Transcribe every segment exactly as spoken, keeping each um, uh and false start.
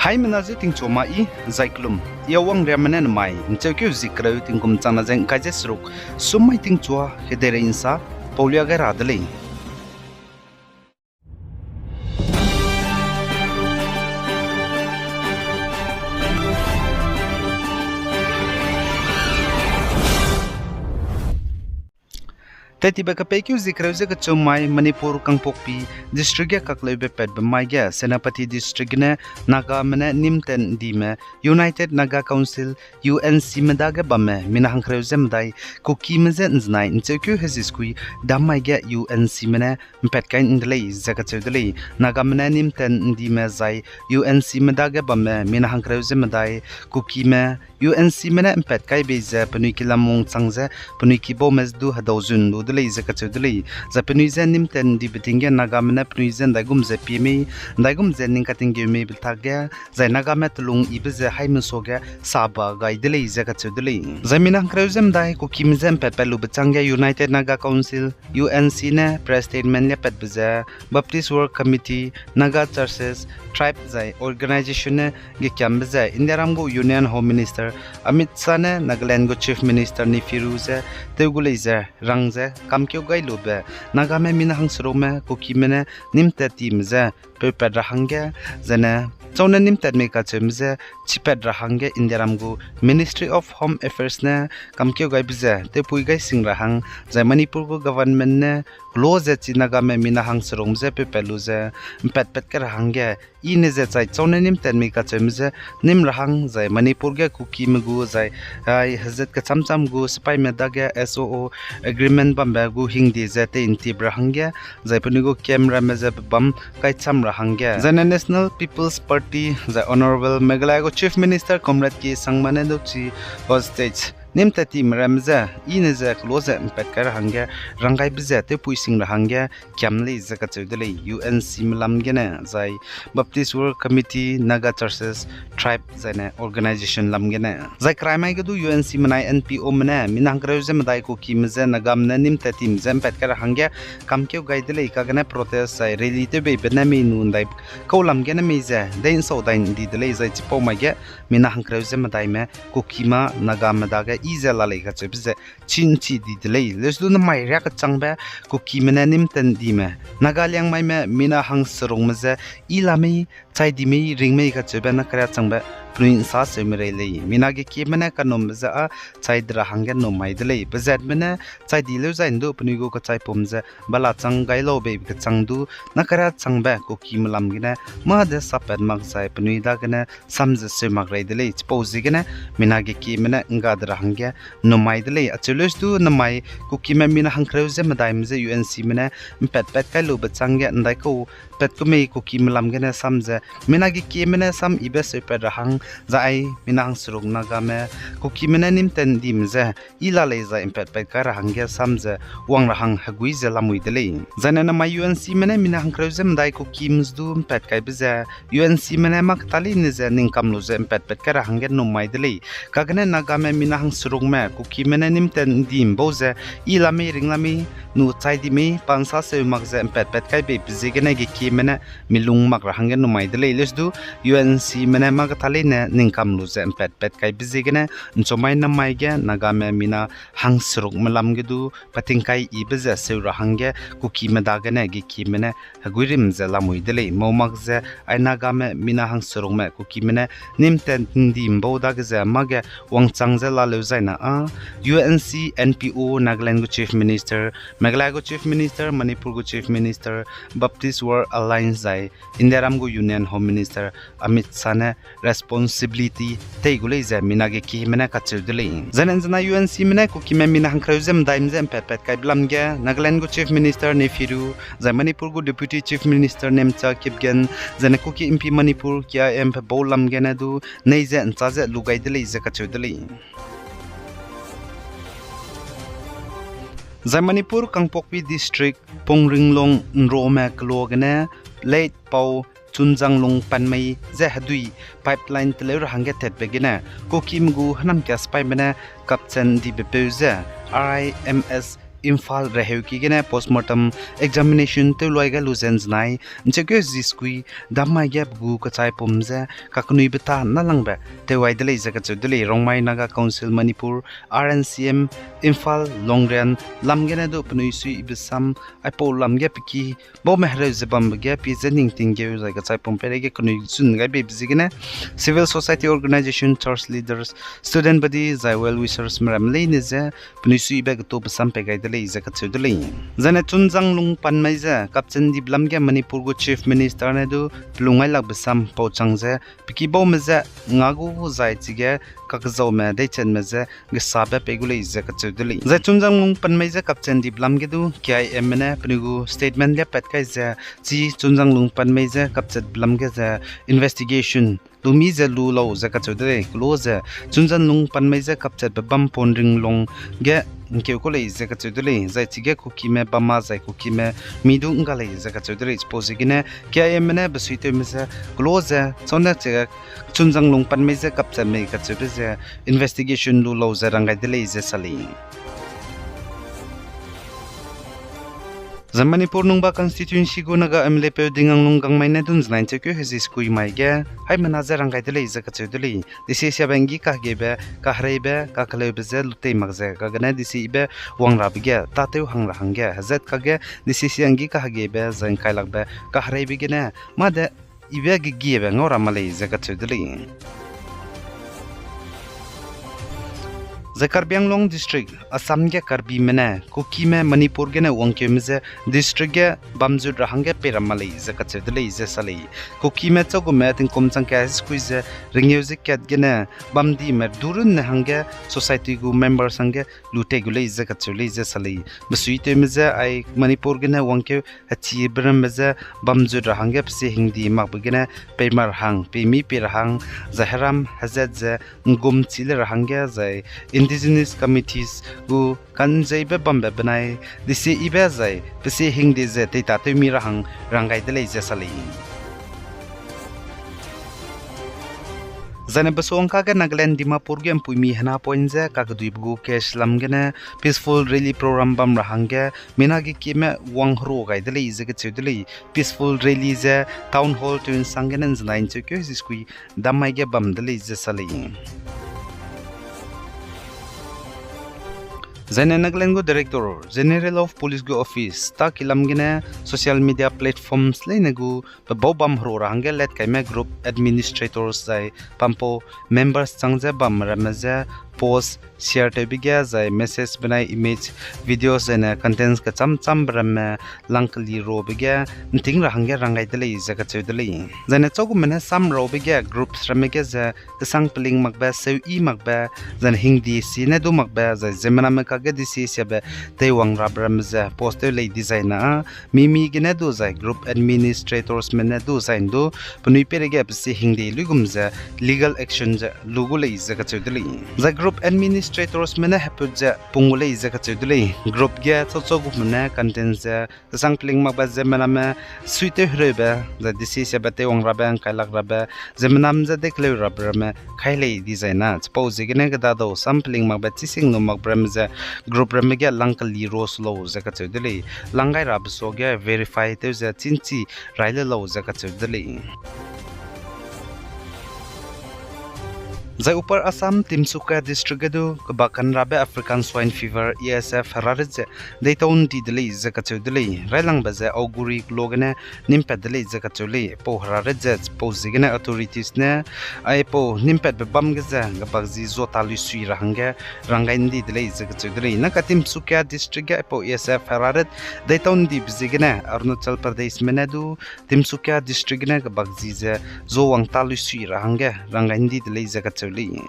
Haimena je tingchua ma i, zai kelum, i a wangriamme ne nemai ’ncheukeu zie kereu tingkum changna ze ’ngkai ze seruk, summai tingchua kedeirei ’nsa paulia gai ra de lei. Tetibe kepeikeu zie kereu ze kechum mai Manipur Kangpokpi District ge kakleube patbe mai ge Senapati District gene Nagame ne nîm tat ’ndime United Naga Council, U N Cme dage bamme mina hangkereu ze medai Kukime je ’nzenai ’ncheukeu hezie sekui dam mai ge U N Cme ne ’mpat kai ’nde lei ze kacheu de lei. Nagame ne nîm tat ’ndime zai U N Cme dage bamme mina hangkereu ze medai Kukime U N Cme ne ’mpat kai bei ze penui kilam wangchang ze penui kibaume du hedau zun lu de lei ze kacheu de lei. Zai penui je nîm tat ’ndibe ting ge Nagame ne penui je ’ndaigum ze pie mei, ’ndaigum ze ning katinggeu meibe tak ge, zai Nagame telung yibe ze haime suage saba gai de lei ze kacheu de lei. Zai mina hangkereu ze medai Kukime je ’mpatpat lube chang ge United Naga Council, U N C ne press statement liapatbe ze, Baptist Work Committee, Naga Churches, Tribe zai Organization ne gekiambe ze Indiaram gu Union Home Minister Amit Shah ne Nagaland gu Chief Minister Neiphiu Rio je tew gu lei ze rang ze kamkeu gai lube Nagame mina hangserukme Kukime ne nîm tat time je peupat ra hangge, zene chaune nîm tat mei kacheume je chipat ra hangge Indiaram gu Ministry of Home Affairs ne kamkeu gaibe ze tewpui gai sing ra hang, zai Manipur gu government ne kelo ze chi Nagame mina hangserukme je peupat lu ze ’mpatpat kai ra hangge, i ne ze chai chaune nîm tat mei kacheume je nîm ra hang, zai Manipur ge Kukime gu zai ai hezat kechamcham gu sipaime dage S O O agreement bambe gu hingde ze tei'ntip ra hangge, zai penui gu camp ramme ze pebâm kaicham ra hangge, zaine National People's Party zai Honourable Meghalaya gu Chief Minister Conrad K Sangma ne du chi hostage nîm tat time ramme je i ne ze kelo ze ’mpat kai ra hangge, ranggaibe ze tewpui sing ra hangge kiam lei ze kacheu de lei. U N Cme lam gene zai Baptist Work Committee, Naga Churches, Tribe zaine Organization lam gene. Zai kerai mai ge du U N Cme nai N P Ome ne mina hangkereu ze medai Kukime je Nagame ne nîm tat time je ’mpat kai ra hangge kamkeu gai de lei. Kagene protest zai rally tewbeibe ne mei nu ’ndaikau lam gene mei ze dei ’nsau dai ’ndi de lei, zai chipau mai ge mina hangkereu ze medaime Kukime Nagame dage i ze la lei kacheube ze chi ’nchi di de lei. Lesu du nemai riakechangbe Kukime ne nîm tat ’ndime Naga liangmaime mina hangserukme je i la mei, chai di mei, ring mei kacheube nakeriachangbe penui ’nsa seume rei lei. Mina gekieme ne kanumbe ze â chai de ra hangge numai de lei. Pezatme ne chai di leu zai ’ndu penui gu kechaipum ze bala chang gai lau beibe kechang du nakeriachangbe Kukime lam gene mâ de sappat mak zai penui dagene sam ze seu mak rei de lei. Chipau ziegene mina gekieme ne ’ngga de ra hangge numai de lei. Acheu lesu du nemai Kukime mina hangkereu ze medaime je U N Cme ne ’mpatpat kai lube chang ge ’ndaikau pat ku mei Kukime lam gene sam ze mina gekieme ne sam yibe seupat ra hang, zai ai mina hangseruk Nagame Kukime ne nîm tat ’ndime je i la lei zai ’mpatpat kai ra hangge sam ze wang ra hang hegui ze lamui de lei. Zaine nemai U N Cme ne mina hangkereu ze medai Kukime du ’mpat kaibe ze U N Cme ne mâ keta leine ze ning kam lu ze ’mpatpat kai ra hangge numai de lei. Kagene Nagame mina hangserukme Kukime ne nîm tat ’ndim bau ze i la mei, ring la mei, nu chai di mei, pa ’nsa seu mak ze ’mpatpat kai beibe ziegene gekieme ne milung mak ra hangge numai de lei. Lesu du U N Cme ne mâ keta leine ning kam lu ze ’mpatpat kaibe ziegene ’nchumai namai ge Nagame mina hangserukme lam ge du pating kai yibe ze seu ra hangge Kukime dagene gekieme ne heguirim ze lamui de lei. Mau mak ze ai Nagame mina hangserukme Kukime ne nîm tat ’ndim bau dage ze mâ ge wangchang ze laleu zaina â U N C, N P O, Nagaland gu Chief Minister, Meghalaya gu Chief Minister, Manipur gu Chief Minister, Baptist World Alliance zai Indiaram gu Union Home Minister Amit Shah ne responsibility tei gu lei ze mina gekieme ne kacheu de lei. Zaine ’nzenai U N Cme ne Kukime mina hangkereu ze medaime je ’mpatpat kaibe lam ge Nagaland gu Chief Minister Neiphiu Rio, zai Manipur gu Deputy Chief Minister Nemcha Kipgen, zaine Kuki Inpi Manipur, K I M pe bau lam gene du nei ze ’nchâ ze lu gai de lei ze kacheu de lei. Zai Manipur Kangpokpi District Pongringlong ’nrome kelo gene Late Pau Chunjanglung Panmei je hedui pipeline teleu ra hangge tatbe gene Kukime gu hênamkia sipaime ne kapchan dibe peu ze R I M S Imphal reheuki gene postmortem examination tewluai gai lu ze nzenai, ncheukeu zi sekui, dammai ge pe gu kechaipum ze, kakenui beta nâlangbe, tewai de lei ze kacheu de lei. Rongmei Naga Council Manipur, R N C M, Imphal, Longrian, lam gene du penui suibe sam, aipau lam ge pe ki, baume hereu ze bambe ge pie ze ning tinggeu zai kechaipum peireige kenui zun gai beibe ziegene, civil society organization, church leaders, student body, zai well wishers meramme leine ze, penui suibe ketube sam pei gai de lei ze kacheu de lei. Zaine Chunzang lung panmei ze kapchendibe lam ge Manipur gu Chief Minister ne du pelung gai lakbe sam pau chang ze, pe ki baume ze nga gu zai chige kakzaume deichenme ze gesabe pei gu lei ze kacheu de lei. Zai Chunzang lung panmei ze kapchendibe lam ge du K I M me ne penui gu statement liapat kai ze, chi Chunzang lung panmei ze kapchetbe lam ge ze investigation lumi ze lu lau ze kacheu de lei. Kelo ze Chunzang lung panmei ze kapchetbe bam Ponringlong ge ngkeu ku lei ze kacheu de lei. Zai chige Kukime bam ma zai Kukime mi du ngga lei ze kacheu de lei. Chipau ziegene K I M me ne besuitewme ze kelo ze chane chige Chunzang lung panmei ze kapchet mei kacheube ze investigation lu lau ze rang gai de lei ze sa lei. Zai Manipur nungba constituency gu Naga M L A peu Dinganglung Gangmei ne du nzenai ncheukeu hezi sekui mai ge, haimena ze rang gai de lei ze kacheu de lei. Desi siabe nggi kahegeibe, kahereibe, kakeleube ze lutei mak ze, kagene desibe wangrabe ge, tâtew hang ra hangge, hezat kage desi sia nggi kahegeibe, zai ngkailakbe, kahereibe gene, mâ de ibe gegiebe ngau ra ma lei ze kacheu de lei. Zai Karbi Anglong District, Assam ge Karbime ne, Kukime Manipur gene wangkeume ze district ge bam zut ra hangge pei ra ma lei ze kacheu de lei ze sa lei. Kukime châugume tingkum chang ka hezi sekui ze ringeu ze kat gene bamdime du runne hangge society gu members hangge lu tei gu lei ze kacheu lei ze sa lei. Besuitewme ze ai Manipur gene wangkeu hechibe ramme ze bam zut ra hangge pesie hingdi makbe gene pei ma ra hang, pei mi pei ra hang, zai heram hezat ze ngumchi le ra hangge zai indigenous committees gu kanzeibe bambe benai desibe zai pesie hingdi ze teitâtew mi ra hang rang gai de lei ze sa lei. Zaine besuangka ge Nagaland Dimapur ge mpuimi hena point ze kakeduibe gu cash lam gene peaceful rally program bam ra hangge mina ge kime wang hero gai de lei ze kacheu de lei. Peaceful rally ze town hall tewnsang gene nzenai ncheukeu hezi sekui dammai ge bam de lei ze sa lei. Zaine Nagaland gu Director General of Police gu office ta kilam gene social media platforms leine gu pe bau bam hero ra hangge let kaime group administrators zai pampau members chang ze bam ramme ze post share tewbe ge zai message benai image, videos zaine contents kechâm châmbe ramme lang keli rabe ge nting ra hangge rang gai de lei ze kacheu de lei. Zaine châugume ne sam rabe ge groups ramme ge ze kesang peling makbe, seu i makbe, zaine hingdi si ne du makbe, zai ziemmename kage desi siabe teiwang rabe ramme ze post tew lei dizai na, mimi gene du zai group administrators me ne du zai ndu penui peireige pesie hingdi luigum ze legal action ze lu gu lei ze kacheu de lei. Zai group administrators me ne heput ze pung gu lei ze kacheu de lei. Group ge châuchâugume ne content ze kesang peling makbe ziemmename suitew hereube, zai desi siabe teiwang rabe, ngkailak rabe, ziemmenam ze dekeleu rabe ramme kai lei dizai na. Chipau ziegene kedadau sam peling makbe chising nu makbe ramme ze group ramme ge lang keli ro su lau ze kacheu de lei. Lang gai rabe suage verify tew ze chinchi rai le lau ze kacheu de lei. Zai Upper Assam Tinsukia District ge du kebak kanrabe African Swine Fever, A S F, herarit ze deitau ndi de lei ze kacheu de lei. Railangbe ze Auguri kelo gene nimpat de lei ze kacheu lei. Pau herarit ze pau ziegene authorities ne aipau nimpatbe bam ge ze kebak zi zua ta luisui ra hangge ranggai ndi de lei ze kacheu de lei. Naka Tinsukia District ge aipau A S F herarit deitau ndibe ziegene Arunachal Pradesh me ne du Tinsukia District gene kebak zi ze zua wang ta luisui ra hangge ranggai ndi de lei ze kacheu lei.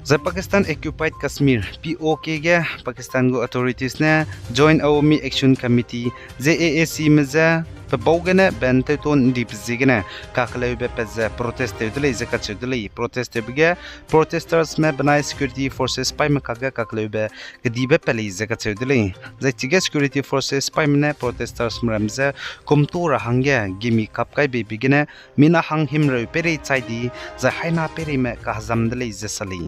Zai Pakistan occupied Kashmir, P O K ge Pakistan gu authorities ne Joint Awami Action Committee, J A A C me ze pe bau gene ban tewton ndibe ziegene kakeleube pat ze protest tew de lei ze kacheu de lei. Protest tewbe ge protesters me benai security forces paîme kakge kakeleube kedibe pat lei ze kacheu de lei. Zai chige security forces paîme ne protesters me ramme ze kumtu ra hangge gimi kap kai beibe gene mina hang himreu peirei chai di, zai haina peireime kahezam de lei ze sa lei.